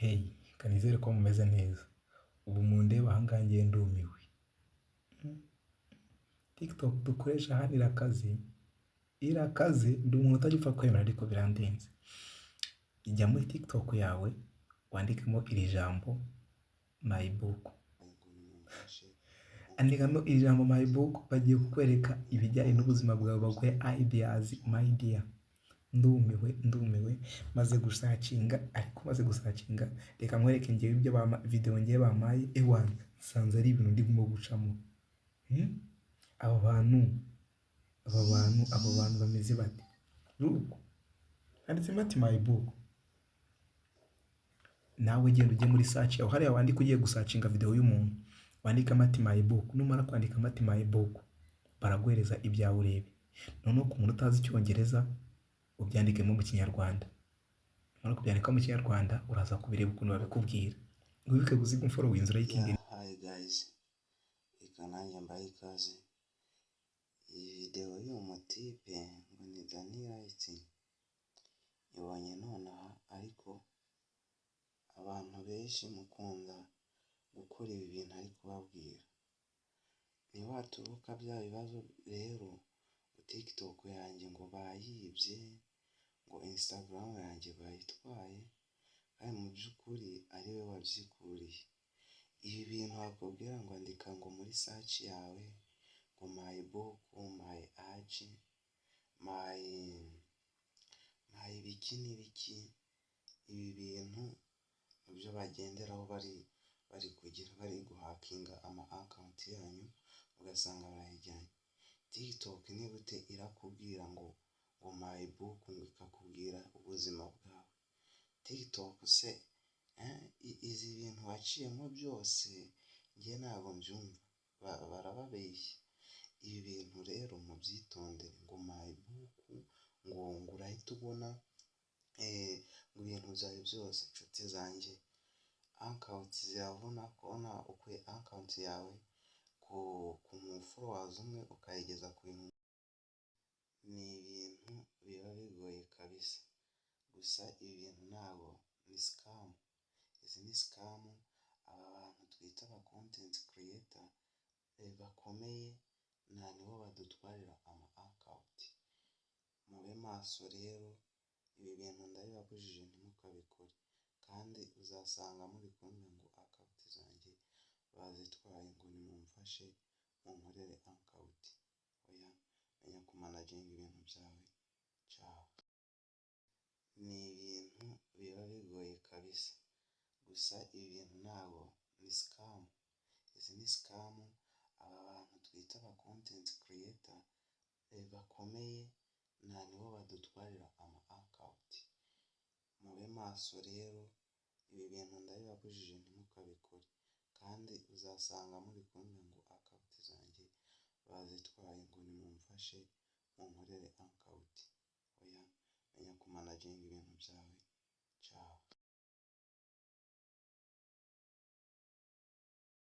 Hey, kanizere ko mumeze neza. Ubu mundeba aha ngaha njyewe ndumiwe. TikTok dukoresha hano irakaze, irakaze, ndi umuntu utajya upfa kwemera ariko birandenze. Jya muri TikTok yawe wandikemo iri jambo my book. Andikamo iri jambo my book, bagiye kukwereka ibijyanye n'ubuzima bwawe, baguhe ideas my dear. Ndumiwe, ndumiwe, maze gusearchinga, ariko maze gusearchinga, reka nkwereke njyewe ibyo bama, video njyewe bampaye, ewana, nsanze ari ibintu ndimo gucamo. Aba bantu, aba bantu, aba bantu bameze bate? Look, handitsemo ati my book. Nawe genda ujye muri search yawe, hariya wandika ugiye gusearchinga video y'umuntu, wandikamo ati my book. Numara kwandikamo ati my book, baraguhereza ibyawe urebe. Noneho ku muntu utazi Icyongereza, ubyandikemo mu Kinyarwanda. Numara kubyandika mu Kinyarwanda, uraza kubireba ukuntu babikubwira. Wibuke gusiga umfollowinze, urayikinga. Yeah, hi guys, reka nanjye mbahe ikaze. Iyi video y'uyu mutipe ngo ni Danny Light, ibonye nonaha, ariko abantu benshi mukunda gukora ibi bintu ari kubabwira. Niwaturuka bya bibazo rero, ngo TikTok yanjye ngo bayibye, ngo Instagram yanjye bayitwaye, kandi mu by'ukuri ari we wabyikururiye. Ibi bintu bakubwira ngo andika ngo muri search yawe ngo my book, my age, my ibiki n'ibiki, ibi bintu nibyo bagenderaho bari kugira bari guhackinga ama account yanyu, ugasanga barayijyanye. TikTok ni gute irakubwira ngo my book, ngo ikakubwira ubuzima bwawe? TikTok se izi ibintu waciyemo byose? Njye ntabwo mbyumva, barababeshya. Ibi bintu rero mubyitondere, ngo my book, ngo urahita ubona ngo ibintu byawe byose. Nshuti zanjye, account ziravuna. Kubona ukuye account yawe ku mu follower umwe ukayigeza ku bihumbi, ni ibintu biba bigoye kabisa. Gusa ibi bintu ntabwo ni scam, izi ni scam. Aba bantu twita aba content creator bakomeye nta nibo badutwarira ama account. Mube maso rero, ibi bintu ndabibabujije, ntimukabikore. Kandi uzasanga muri kumbwira ngo account zanjye bazitwaye, ngo nimumfashe munkorere account. Oya, menya kumanaginga ibintu byawe, caho. Ni ibintu biba bigoye kabisa. Gusa ibi bintu ntabwo ni scam, izi ni scam. Aba bantu twita aba content creator bakomeye nta nibo badutwarira ama account. Mube maso rero, ibi bintu ndabibabujije, ntimukabikore. Kandi uzasanga muri kumbwira ngo account zanjye bazitwaye, ngo nimumfashe munkorere account. Oya, menya kumanaginga ibintu byawe.